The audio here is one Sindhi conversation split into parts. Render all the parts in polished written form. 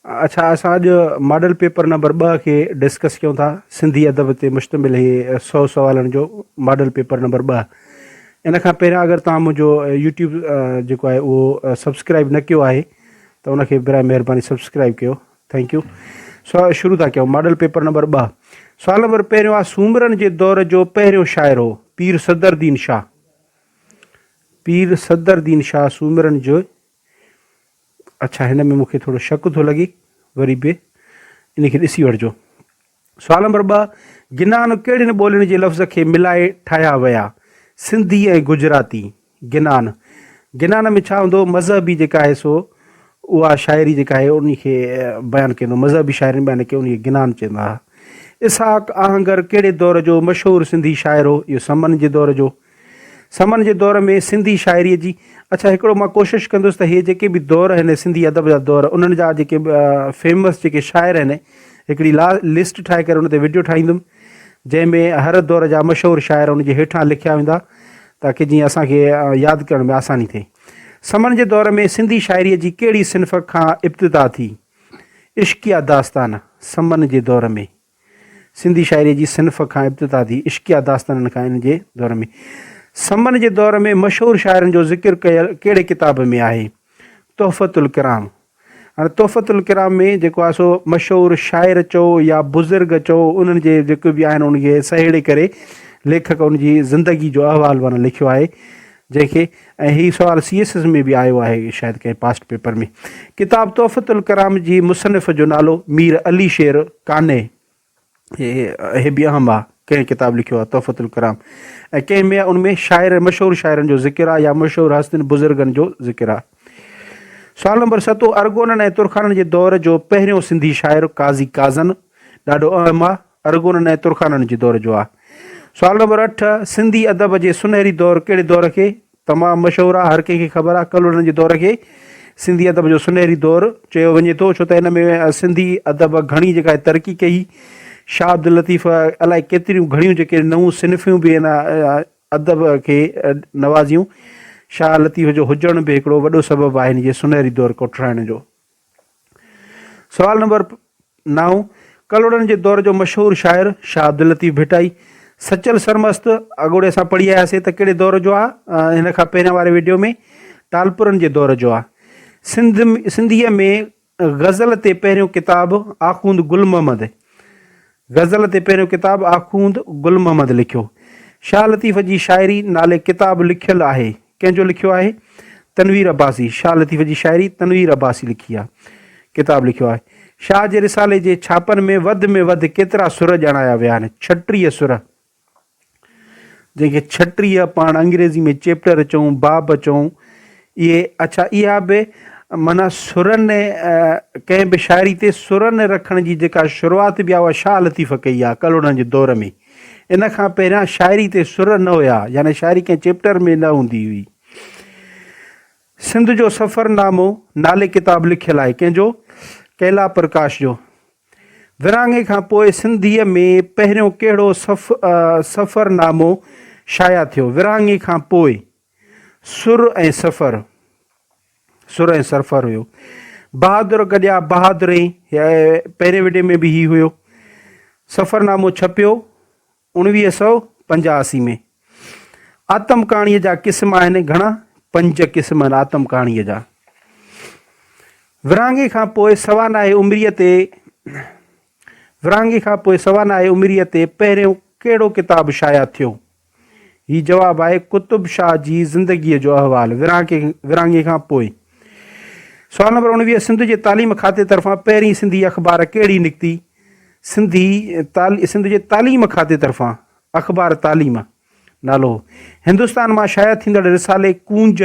اڇا اسان اڄ ماڊل پيپر نمبر ٻه کي ڊسڪس ڪيون ٿا سنڌي ادب تي مشتمل هي سو سوالن جو ماڊل پيپر نمبر ٻه ان کان پهريان اگر توهان منهنجو يوٽيوب جيڪو آهي اهو سبسڪرائب نه ڪيو آهي ته ان کي برائي مهرباني سبسڪرائب ڪيو thank you سو شروع ٿا ڪيون ماڊل پيپر نمبر ٻه سوال نمبر پهريون آهي سومرن جي دور جو پهريون شاعر هو پير صدر الدين شاهه پير صدر الدين شاهه سومرن جو اڇا هن ۾ مون کي ٿورو شڪ ٿو لڳي وري به ان کي ڏسي وٺجو. سوال نمبر 2 گنان ڪهڙين ٻولين جي لفظ کي ملائي ٺاهيا ويا؟ سنڌي ۽ گجراتي. گنان گنان ۾ ڇا هوندو مذهبي جيڪا آهي سو اها شاعري جيڪا آهي ان کي بيان ڪندو مذهبي شاعري بيان ڪئي ان کي گنان چوندا هئا. اسحاق آهنگر ڪهڙي دور جو مشهور سنڌي شاعر هو؟ اهو سمن جي دور جو. سمن جي دور ۾ سنڌي شاعريء جي اڇا هڪڙو مان ڪوشش ڪندس ته هي جيڪي به دور آهن سنڌي ادب جا دور انهن جا جيڪي فيمس جيڪي شاعر آهن هڪڙي لا لسٽ ٺاهي ڪري ان تي وڊيو ٺاهيندم جنهن ۾ هر دور جا مشهور شاعر ان جي هيٺان لکيا ويندا تاڪي جيئن اسان کي ياد ڪرڻ ۾ آساني ٿئي. سمن جي دور ۾ سنڌي شاعريء جي ڪهڙي صنف کان ابتدا ٿي؟ عشقيه داستان سمن جي دور ۾. سنڌي شاعريء جي صنف کان ابتدا ٿي، عشقيه داستانن کان ان جي دور ۾. سمن جي دور ۾ مشهور شاعرن جو ذڪر ڪيل ڪهڙي ڪتاب ۾ آهي؟ تحفة الڪرام. هاڻي تحفة الڪرام ۾ جيڪو آهي سو مشهور شاعر چئو يا بزرگ چئو انهن جي جيڪي به آهن ان کي سهيڙي ڪري ليکڪ ان جي زندگي جو احوال معنيٰ لکيو آهي. جنهن کي ۽ هي سوال سي ايس ايس ۾ به آيو آهي شايد ڪنهن پاسٽ پيپر ۾. ڪتاب تحفة الڪرام جي مصنف جو نالو مير علي شير قانع هي به اهم آهي ڪنهن ڪتاب لکيو آهي تحفة الڪرام ۽ ڪنهن ۾ ان ۾ شاعر مشهور شاعرن جو ذڪر آهي يا مشهور هستين بزرگن جو ذڪر آهي. سوال نمبر ستون ارغونن ۽ ترخانن جي دور جو پهريون سنڌي شاعر قاضي قاضن ڏاڍو اهم آهي. ارغونن ۽ ترخانن جي دور جو آهي. سوال نمبر 8، سنڌي ادب جي سنهري دور ڪهڙي دور کي تمام مشهور آهي، هر ڪنهن کي خبر آهي، ڪلهوڙن جي دور کي سنڌي ادب جو سنهري دور چيو وڃي ٿو، ڇو ته ان ۾ سنڌي ادب گهڻي جيڪا آهي ترقي ڪئي. شاهه عبداللطيف الائي ڪيتريون گهڻيون جيڪي نئون صنفيون به ان ادب کي نوازيون. شاهه لطيف جو هجڻ به هڪڙو وڏو سبب آهي ان جي سنهري دور ڪوٺرائڻ جو. سوال نمبر نو، ڪلهوڙن جي دور جو مشهور شاعر شاهه عبداللطيف ڀٽائي. سچل سرمست اڳوڙي اسان پڙهي آياسين ته ڪهڙي دور جو آ هن کان پهريان واري وڊيو ۾ ٽالپرن جي دور جو آ. سنڌ سنڌيء ۾ غزل تي پهريون ڪتاب آخوند گل محمد غزل تي پهريون ڪتاب آخوند گل محمد لکيو. شاهه لطيف جي شاعري نالي ڪتاب لکيل آهي. ڪنهن جو لکيو آهي؟ تنوير عباسي. شاهه لطيف جي شاعري تنوير عباسي لکي آهي. ڪتاب لکيو آهي. شاهه جي رسالي جي ڇاپن ۾ وڌ ۾ وڌ ڪيترا سر ڄاڻايا ويا آهن؟ 36 سر. جنهن کي 36 پاڻ انگريزي ۾ چيپٽر چئون، باب چئون، اهي اڇا اها به معنيٰ سرن ڪنهن به شاعري تي سرن رکڻ جي جيڪا شروعات به آهي اها شاهه لطيف ڪئي آهي ڪلهوڙن جي دور ۾. ان کان پهريان شاعري تي سر نه هيا يعني شاعري ڪنهن چيپٽر ۾ نه هوندي هئي. سنڌ جو سفر نامو نالي ڪتاب لکيل آهي ڪنهن جو؟ ڪيلا پرڪاش جو. ورهاڱي کان پوء سنڌيء ۾ پهريون ڪهڙو سفر نامو شايع ٿيو؟ ورهاڱي کان پوء سر ۽ سفر، سر ۽ سرفر هيو. بهادر گڏيا بهادرين، پهرين وڊيو ۾ به هي هيو. سفرنامو ڇپيو 1985 ۾. آتم ڪهاڻيء جا قسم آهن گهڻا؟ پنج قسم آهن آتم ڪهاڻيء جا. ورهاڱي کان پوء سوانح عمريء تي ورهاڱي کان پوء سوانح عمريء تي پهريون ڪهڙو ڪتاب شايع ٿيو؟ هي جواب آهي قطب شاهه جي زندگيء جو احوال ورهاڱي کان پوء. سوال نمبر 19 سنڌ جي تعليم کاتي طرفان پهرين سنڌي اخبار ڪهڙي نڪتي؟ سنڌي سنڌ جي تعليم کاتي طرفان اخبار تعليم نالو هو. هندستان مان شايع ٿيندڙ رسالي ڪونج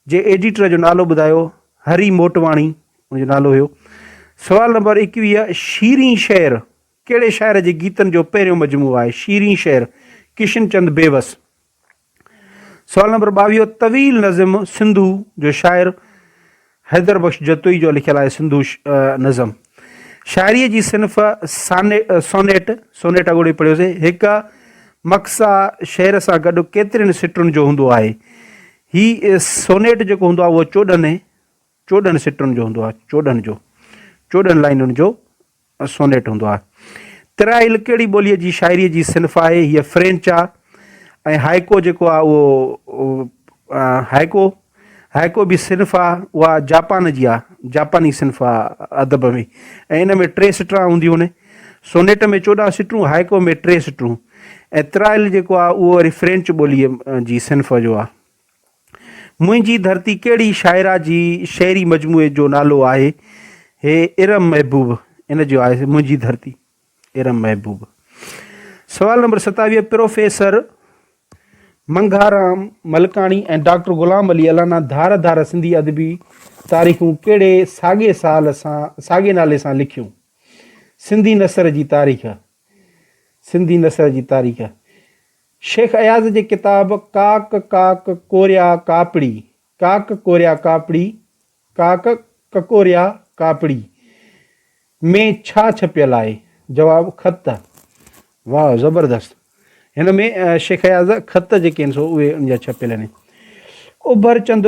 جي ايڊيٽر جو نالو ٻڌايو؟ هري موٽواڻي ان جو نالو هيو. سوال نمبر 21 شيرين شعر ڪهڙي شاعر جي گيتن جو پهريون مجموعو آهي؟ شيرين شعر، ڪشن چند بيوس. سوال نمبر 22 طويل نظم سنڌو جو شاعر حيدر بخش جتوئي جو لکيل آهي سنڌو نظم. شاعريء جي صنف سونيٽ، سونيٽ اڳوڙي پڙهيوسين، هڪ مقصع شعر سان گڏ ڪيترين سٽن جو هوندو آهي؟ هي سونيٽ جيڪو هوندو آهي اهو 14 چوڏهن سٽن جو هوندو آهي، چوڏهن جو. 14 لائنن جو سونيٽ هوندو آهي. ترائيل ڪهڙي ٻوليء جي شاعريء جي صنف آهي؟ هيء فرينچ آهي ۽ هائيڪو جيڪو آهي اهو هائيڪو هائيڪو به صنف آهي اها جاپان جي آهي جاپاني صنف آهي ادب ۾ ۽ ان ۾ ٽي سٽران هونديون آهن. سونيٽ ۾ 14 سٽرون هائيڪو ۾ ٽي سٽرون ۽ ترائيل جيڪو آهي اهو وري فرينچ ٻوليء جي صنف جو آهي. منهنجي ڌرتي ڪهڙي شاعره جي شعري مجموعي جو نالو آهي؟ هي ارم محبوب ان جو آهي منهنجي ڌرتي ارم محبوب. سوال number 27 professor Mangharam Malkani ۽ doctor Ghulam Ali Allana ڌار ڌار سنڌي ادبي تاريخون ڪهڙي ساڳي سال سان ساڳي نالي سان لکيون؟ سنڌي نثر جي تاريخ سنڌي نثر جي تاريخ شيخ اياز جي ڪتاب ڪاڪ ڪاڪ ڪوريا ڪاپڙي، ڪاڪ ڪوريا ڪاپڙي، ڪاڪ ڪڪوريا ڪاپڙي، ۾ ڇا ڇپيل آهي؟ جواب، خط. واهه زبردست. هن ۾ شيخ اياز جا خط جيڪي آهن سو اهي ان جا ڇپيل آهن. اڀر چند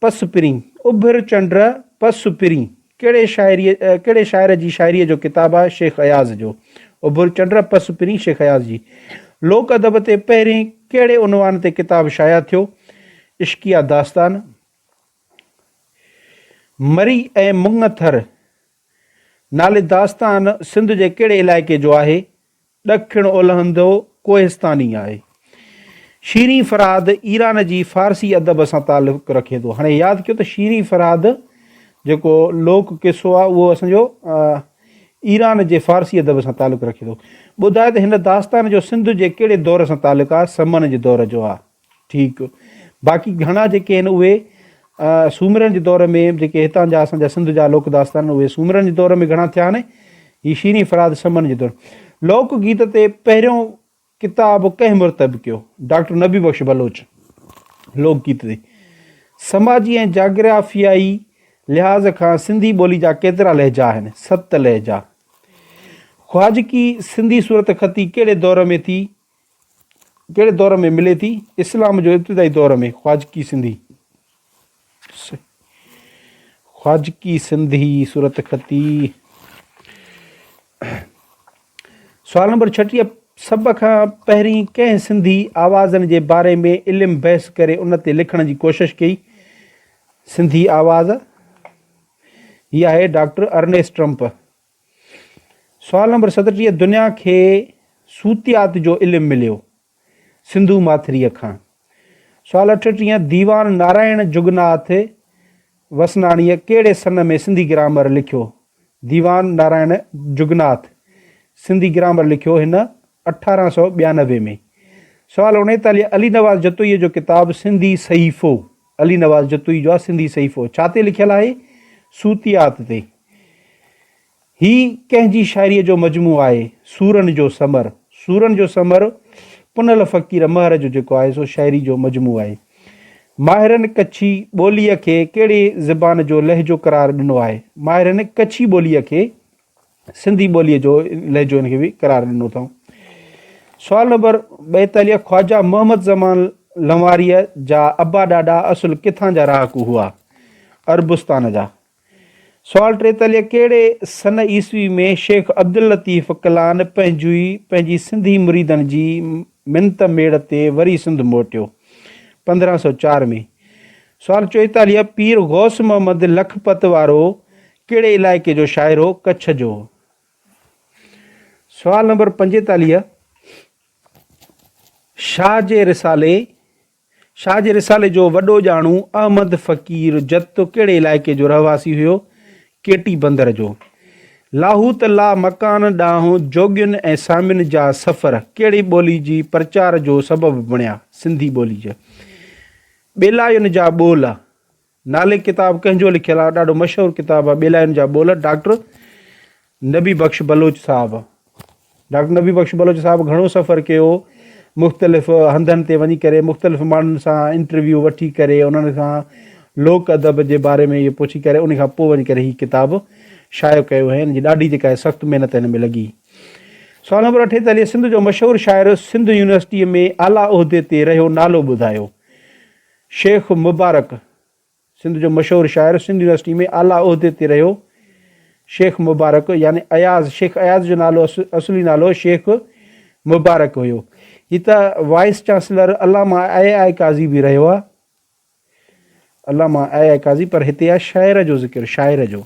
پس پرين، اڀر چنڊ پس پرين، ڪهڙي شاعريء ڪهڙي شاعر جي شاعريء جو ڪتاب آهي؟ شيخ اياز جو. اڀر چنڊ پس پرين شيخ اياز جي. لوڪ ادب تي پهرين ڪهڙي عنوان تي ڪتاب شايع ٿيو؟ عشقيه داستان. مري ۽ مڱ ٿر نالي داستان سنڌ جي ڪهڙي علائقي جو آهي؟ ڏکڻ اولهندو ڪوهستاني آهي. شيرين فرهاد ايران جي فارسي ادب سان تعلق رکي ٿو. هاڻي ياد ڪيو ته شيرين فرهاد جيڪو لوڪ قصو آهي اهو اسان جو ايران جي فارسي ادب سان تعلق رکي ٿو. ٻڌايو ته هن داستان جو سنڌ جي ڪهڙي دور سان تعلق آهي؟ سمن جي دور جو آهي. ٺيڪ باقي گهڻا جيڪي آهن اهي سومرن جي دور ۾ جيڪي هتان جا اسان جا سنڌ جا لوڪ داستان اهي سومرن جي دور ۾ گهڻا ٿيا آهن. هي شيرين فرهاد سمن جي دور. لوڪ گيت تي پهريون ڪتاب ڪنهن مرتب ڪيو؟ ڊاڪٽر نبي بخش بلوچ. لوڪ گيت تي سماجي ۽ جاگرافيائي لحاظ کان سنڌي ٻولي جا ڪيترا لهجا آهن؟ ست لهجا. خواجڪي سنڌي صورتخطي ڪهڙي دور ۾ ٿي؟ ڪهڙي دور ۾ ملي ٿي؟ اسلام جو ابتدائي دور ۾ خواجڪي سنڌي خواجڪي سنڌي صورتخطي. سوال نمبر 36 سڀ کان پهرين ڪنهن سنڌي آوازن جي باري ۾ علم بحث ڪري ان تي لکڻ جي ڪوشش ڪئي؟ سنڌي آواز هي آهي ڊاڪٽر ارنيسٽ ٽرمپ. سوال نمبر 37 دنيا کي صوتيات جو علم مليو سنڌو ماٿريء کان. سوال 38 ديوان نارائڻ جگناٿ وسناڻيء ڪهڙي سن ۾ سنڌي گرامر لکيو؟ ديوان نارائڻ جگناٿ سنڌي گرامر لکيو هن 1892 ۾. سوال 39 علي نواز جتوئيء جو ڪتاب سنڌي صحيفو علي نواز جتوئي جو آ سنڌي صحيفو ڇا تي لکيل آهي؟ صوتيات تي. هي ڪنهن جي شاعريء جو مجموعو آهي؟ سورن جو ثمر. سورن جو ثمر پنهل فقير مهر جو جيڪو آهي سو شاعري جو مجموعو آهي. ماهرن ڪڇي ٻوليء کي ڪهڙي زبان جو لهجو قرار ڏنو آهي؟ ماهرن ڪڇي ٻوليء کي سنڌي ٻوليء جو لهجو ان کي به قرار ڏنو اٿائون. سوال نمبر 42 خواجه محمد زمان لنواريء جا ابا ڏاڏا اصل ڪٿان جا رهاڪو هئا؟ عربستان جا. سوال 43 ڪهڙي سن عيسوي ۾ شيخ عبداللطيف ڪلان پنهنجي پنهنجي سنڌي مريدن جي منت ميڙ تي وري سنڌ موٽيو؟ 1504 ۾. سوال 44 پير غوث محمد لکپت وارو ڪهڙي علائقي جو شاعر هو؟ ڪڇ جو. سوال نمبر 45 شاهه جي رسالي شاهه جي رسالي جو وڏو ڄاڻو احمد فقير جت ڪهڙي علائقي جو رهواسي هيو؟ ڪيٽي بندر جو. لاهوت لا مڪان ڏانهن جوڳين ۽ سامين جا سفر ڪهڙي ٻولي جي پرچار جو سبب بڻيا؟ سنڌي ٻولي جي. ٻيلاين جا ٻول نالي ڪتاب ڪنهن جو لکيل آهي؟ ڏاڍو مشهور ڪتاب آهي ٻيلاين جا ٻول ڊاڪٽر نبي بخش بلوچ صاحب. ڊاڪٽر نبي بخش بلوچ صاحب گهڻو سفر ڪيو، مختلف هنڌن تي وڃي ڪري مختلف ماڻهن سان انٽرويو وٺي ڪري انهن کان لوڪ ادب جي باري ۾ اهو پڇي ڪري ان کان پوء وڃي ڪري هي ڪتاب شايع ڪيو هي. هن جي ڏاڍي جيڪا آهي سخت محنت هن ۾ لڳي. سوال نمبر 48 سنڌ جو مشهور شاعر سنڌ يونيورسٽيء ۾ اعليٰ عهدي تي رهيو نالو ٻڌايو. شيخ مبارڪ، سنڌ جو مشهور شاعر، سنڌ يونيورسٽي ۾ اعليٰ عهدي تي رهيو. شيخ مبارڪ يعني اياز، شيخ اياز جو نالو اصلي نالو شيخ مبارڪ هيو. هي ته وائيس چانسلر علامه آء آء قاضي به رهيو آهي. علامه آء آء قاضي پر هتي آهي شاعر جو ذڪر شاعر جو.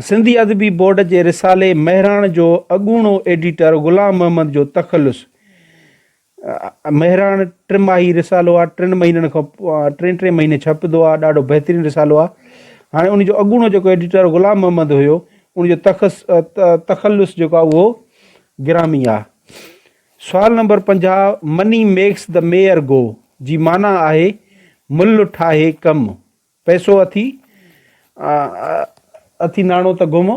سنڌي ادبي بورڊ جي رسالي مهراڻ جو اڳوڻو ايڊيٽر غلام محمد جو تخلص مهراڻ ٽماهي رسالو آهي ٽن مهينن کان ٽي ٽي مهيني ڇپندو آهي ڏاڍو بهترين رسالو آهي هاڻي ان جو اڳوڻو جيڪو ايڊيٽر غلام محمد هيو ان جو تخص تخلص جيڪو آهي اهو گرامي آهي سوال number 50 money makes the mare go جي معنيٰ آهي مل ٺاهي ڪم پئسو اٿي اٿي ناڻو ته گم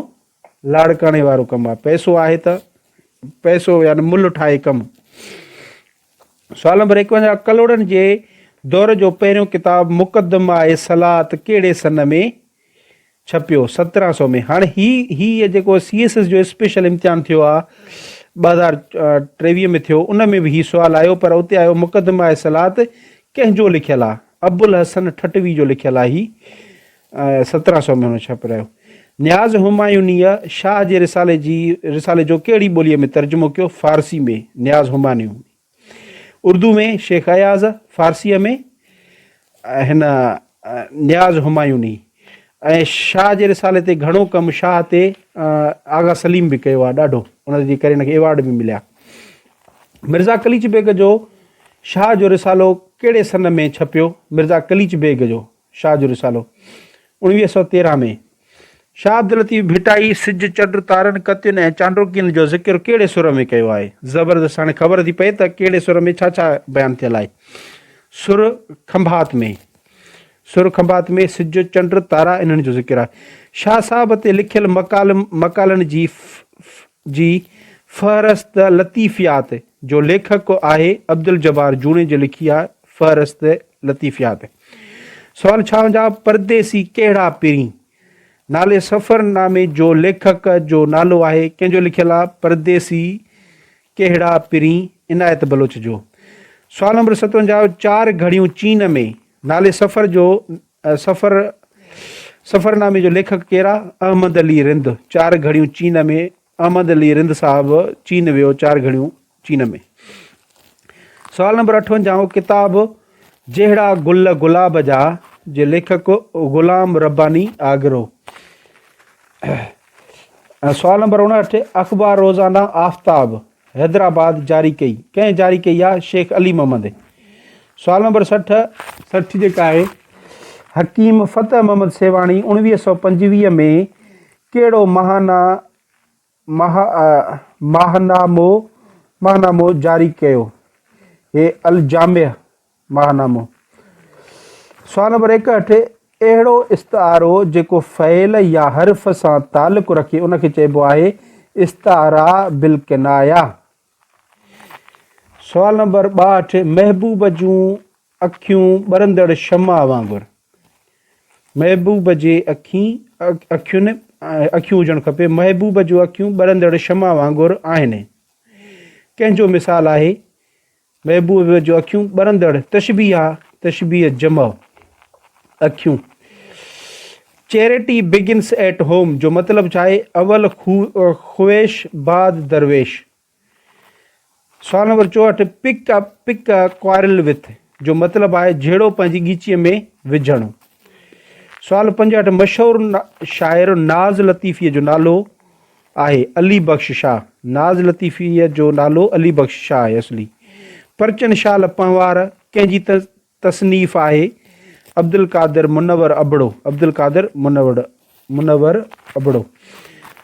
لاڙڪاڻي وارو ڪم آ پئسو آهي ته پئسو يعني ملهه ٺاهي ڪم. سوال نمبر 51 ڪلهوڙن جي دور جو پهريون ڪتاب مقدمه صلات ڪهڙي سن ۾ ڇپيو؟ 1700 ۾. هاڻي هي هي جيڪو سي ايس ايس جو اسپيشل امتحان ٿيو آ 2023 ۾ ٿيو ان ۾ به هي سوال آيو پر اتي آيو مقدمه صلات ڪنهن جو لکيل آ؟ ابوالحسن ٺٽوي جو لکيل آ هي 1700 ۾ هن ڇپرايو. نياز همايونيء شاهه جي رسالي جي رسالي جو ڪهڙي ٻوليء ۾ ترجمو ڪيو؟ فارسي ۾ نياز همايوني. اردو ۾ شيخ اياز، فارسيء ۾ هن نياز همايوني ۽ شاهه جي رسالي تي گهڻو ڪم شاهه تي آغا سليم به ڪيو آهي ڏاڍو ان جي ڪري هن کي ايوارڊ به مليا. مرزا قليچ بيگ جو شاهه جو رسالو ڪهڙي سن ۾ ڇپيو؟ مرزا قليچ بيگ جو شاهه جو رسالو، 1913 ۾. شاهه عبداللطيف ڀٽائي سج، چنڊ، تارن، ڪتين ۽ چانڊوڪين جو ذڪر ڪهڙي سر ۾ ڪيو آهي؟ زبردست هاڻي خبر ٿي پئي ته ڪهڙي سر ۾ ڇا ڇا بيان ٿيل آهي. سر کنڀات ۾. سر کنڀات ۾ سج، چنڊ، تارا انهن جو ذڪر آهي. شاهه صاحب تي لکيل مقالن جي جي فهرست لطيفيات جو ليکڪ آهي عبدالجبار جوڻيجو لکي آهي فهرست لطيفيات. سوال 56 پرديسي ڪهڙا پرين نالي سفرنامي جو ليکڪ جو نالو آهي ڪنهن جو لکيل آهي پرديسي ڪهڙا پرين عنايت بلوچ جو. سوال نمبر 57 چار گهڙيون چين ۾ نالي سفر جو سفر سفرنامي جو ليکڪ ڪير آ؟ احمد علي رند چار گهڙيون چين ۾ احمد علي رند صاحب چين ويو چار گهڙيون چين ۾. سوال نمبر 58 ڪتاب جهڙا گل گلاب جا جي ليکڪ غلام رباني آگرو. سوال نمبر 59 اخبار روزانه آفتاب حيدرآباد جاري ڪئي ڪنهن جاري ڪئي آ شيخ علي محمد. سوال نمبر 60 60 جيڪا آهي حڪيم فتح محمد سيوهاڻي 1925 ۾ ڪهڙو ماهانه ماهنامو ماهنامو جاري ڪيو؟ هي الجامع ماهنامو. سوال نمبر 61 اهڙو استعارو جيڪو فعل يا حرف سان تعلق رکي ان کي چئبو آهي استعاره بالڪنايه. سوال نمبر 62 محبوب جون اکيون ٻرندڙ شمع وانگر. محبوب جي اکين اکين اکيون هجڻ کپي محبوب جون اکيون ٻرندڙ شمع وانگر آهن. ڪنهن جو مثال آهي؟ محبوب جون اکيون ٻرندڙ تشبيهه آ تشبيهه جمع اکيون. چيرٽي بگنس ايٽ هوم جو مطلب ڇا آهي؟ اول خويش بعد درويش. سوال نمبر 64 پڪ ا پڪ ا ڪوارل وٿ جو مطلب آهي جهيڙو پنهنجي ڳيچيء ۾ وجهڻ. سوال 65 مشهور شاعر ناز لطيفيء جو نالو آهي علي بخش شاهه. ناز لطيفيء جو نالو علي بخش شاهه آهي اصلي. پرچن شال پنهوار ڪنهن جي تصنيف آهي؟ عبدالقادر منور ابڙو عبدالقادر منور منور ابڙو.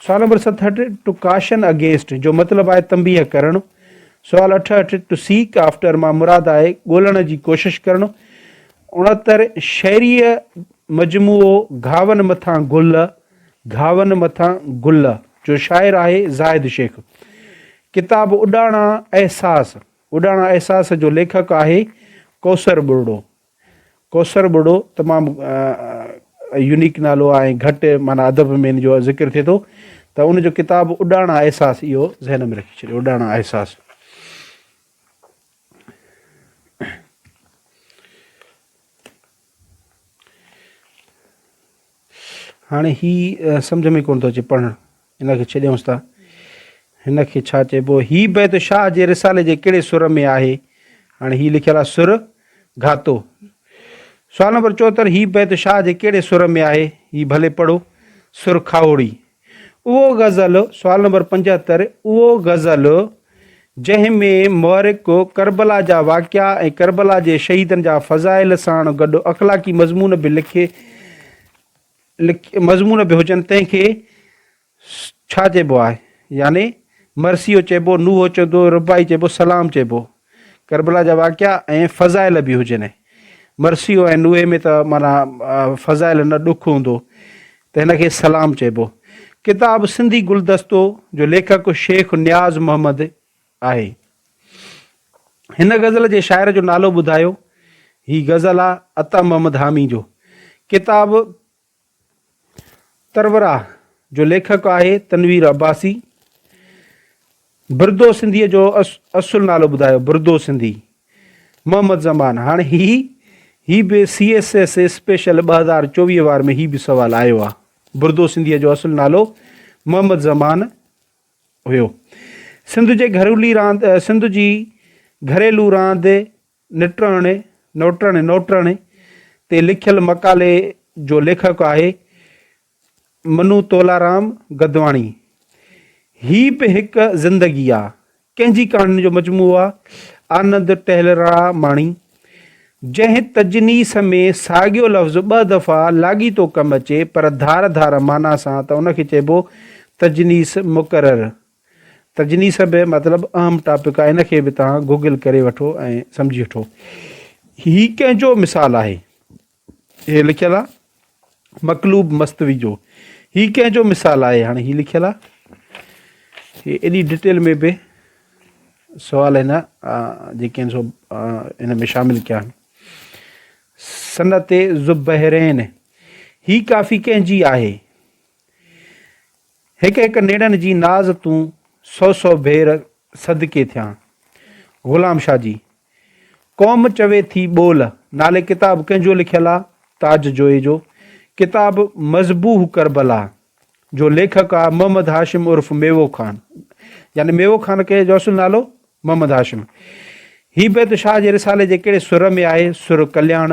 سوال نمبر 67 ٽو ڪاشن اگينسٽ جو مطلب آهي تنبيهه ڪرڻ. سوال 68 ٽو سيڪ آفٽر مان مراد آهي ڳولڻ جي ڪوشش ڪرڻ. 69 شعري مجموعو گهاون مٿان گل گهاون مٿان گل جو شاعر آهي زاهد شيخ. ڪتاب اڏاڻا احساس اڏاڻا احساس جو ليکڪ آهي ڪوثر ٻرڙو. ڪوثر ٻرڙو تمام يونيڪ نالو آهي ۽ گهٽ معنيٰ ادب ۾ ان جو ذڪر ٿئي ٿو ته ان جو ڪتاب اڏاڻا احساس اهو ذهن ۾ رکي ڇڏيو اڏاڻا احساس. هاڻي هي سمجهه ۾ ڪونه ٿو اچي پڙهڻ ان کي ڇڏيونس ٿا. هن کي ڇا چئبو؟ هي بيت شاهه جي رسالي جي ڪهڙي سر ۾ آهي؟ هاڻي هي لکيل آهي سر گهاتو. سوال نمبر 74 هي بيت شاهه جي ڪهڙي سر ۾ آهي؟ هي ڀلي پڙهو. سر کاهوڙي. اهو غزل، سوال نمبر 75 اهو غزل جنهن ۾ مؤرخ ڪربلا جا واقعا ۽ ڪربلا جي شهيدن جا فضائل ساڻ گڏ اخلاقي مضمون به لکي مضمون به هجن تنهن کي ڇا چئبو آهي؟ يعني مرثيو چئبو، نوحو چئبو، رباعي چئبو، سلام چئبو. ڪربلا جا واقعا ۽ فضائل به هجن. مرثيو ۽ نوحي ۾ ته معنيٰ فضائل نه ڏک هوندو ته هن کي سلام چئبو. ڪتاب سنڌي گلدستو جو ليکڪ شيخ نياز محمد آهي. هن غزل جي شاعر جو نالو ٻڌايو. هي غزل آ عطا محمد حامي جو. ڪتاب ترورا جو ليکڪ آهي تنوير عباسي. بردو سنڌيء جو اصل نالو ٻڌايو. بردو سنڌي محمد زمان. هاڻي هي هي به سي ايس ايس اسپيشل 2024 وار ۾ هي به سوال آيو آ. بردو سنڌيء جو اصل نالو محمد زمان هيو. سنڌ جي گهريلي راند سنڌ جي گهريلو راند نٽرڻ، نوٽڻ، نوٽڻ تي لکيل مقالي جو ليکڪ آهي منو تولارام گدواڻي. هي به هڪ زندگي آ. ڪنهن جي ڪهاڻين جو مجموعو آ؟ آنند ٽهلراماڻي. جنهن تجنيس ۾ ساڳيو لفظ ٻه دفعا لاڳيتو ڪم اچي پر ڌار ڌار معنيٰ سان ته ان کي چئبو تجنيس مڪرر. تجنيس به مطلب اهم ٽاپڪ آهي ان کي به توهان گوگل ڪري وٺو ۽ سمجهي وٺو. هي ڪنهن جو مثال آهي؟ هي لکيل آهي مقلوب مستوي جو. هي ڪنهن جو مثال آهي؟ هاڻي هي لکيل آهي. هي ايڏي ڊيٽيل ۾ به سوال هن جيڪي آهن سو ان ۾ شامل ڪيا آهن. صنعت زبحرين هي ڪافي ڪنهن جي آهي؟ هڪ هڪ نيڻن جي ناز تون سو سو ڀير صدقي ٿيان. غلام شاهه جي. قوم چوي ٿي ٻول نالي ڪتاب ڪنهن جو لکيل آ؟ تاج جويي جو. ڪتاب مذبوح ڪربلا جو ليکڪ آ محمد هاشم عرف ميوو خان. يعني ميوو خان ڪنهن جو اصل نالو؟ محمد هاشم. هي بيت شاهه جي رسالي جي ڪهڙي سر ۾ آهي؟ سر ڪلياڻ.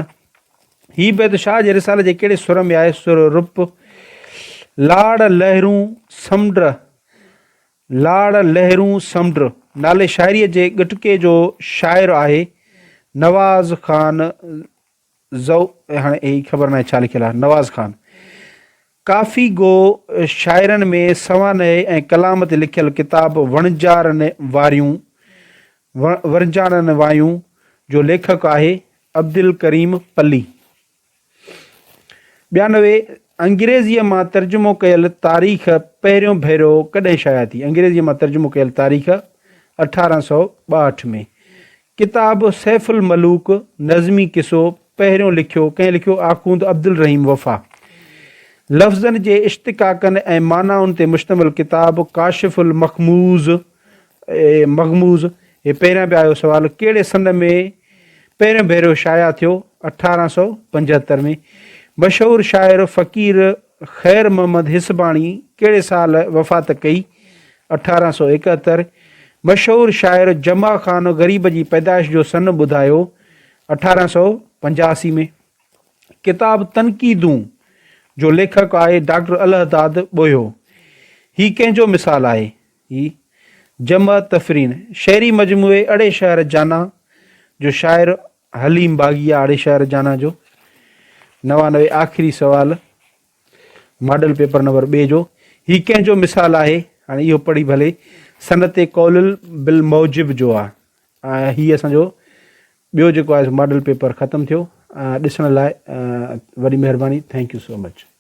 هي بيت شاهه جي رسالي جي ڪهڙي سر ۾ آهي؟ سر رپ. لاڙ لهرون سمنڊ لاڙ لهرون سمنڊ نالي شاعريء جي ڳٽڪي جو شاعر آهي نواز خان زو هاڻي هي خبر ناهي ڇا لکيل آهي نواز خان. ڪافي گو شاعرن ۾ سوانح ۽ ڪلام تي لکيل ڪتاب وڻجارن واريون ورنجارن وايون جو ليکڪ آهي عبدالڪريم پلي. 92 انگريزيء مان ترجمو ڪيل تاريخ پهريون ڀيرو ڪڏهن شايع ٿي؟ انگريزيء مان ترجمو ڪيل تاريخ 1862 ۾. ڪتاب سيف الملوڪ، نظمي قصو، پهريون لکيو، ڪنهن لکيو؟ آخوند عبدالرحيم وفا. لفظن جي اشتقاقن ۽ معنائن تي مشتمل ڪتاب ڪاشف المخموز، مغموز، هي پهريان به آيو سوال، ڪهڙي سن ۾ پهريون ڀيرو شايع ٿيو؟ 1875 ۾. مشهور شاعر فقير خير محمد هيسباڻي ڪهڙي سال وفات ڪئي؟ 1871. مشهور شاعر جمع خان غريب جي پيدائش جو سن ٻڌايو؟ 1885 ۾. ڪتاب تنقيدون جو ليکڪ آهي ڊاڪٽر الهداد ٻوهيو. هي ڪنهن جو مثال آهي؟ هي جمع تفرين شعري مجموعي اڙي شهر جانا جو شاعر حليم باغي آهي اڙي شهر جانا جو. 99 آخري سوال ماڊل پيپر نمبر ٻئي جو هي ڪنهن جو مثال آهي؟ هاڻي اهو پڙهي ڀلي صنعت قول بالموجب جو آهي ۽ هي اسان جو ٻيو جيڪو آهي ماڊل پيپر ختم ٿيو. ڏسڻ لاء وڏي مهرباني thank you so much.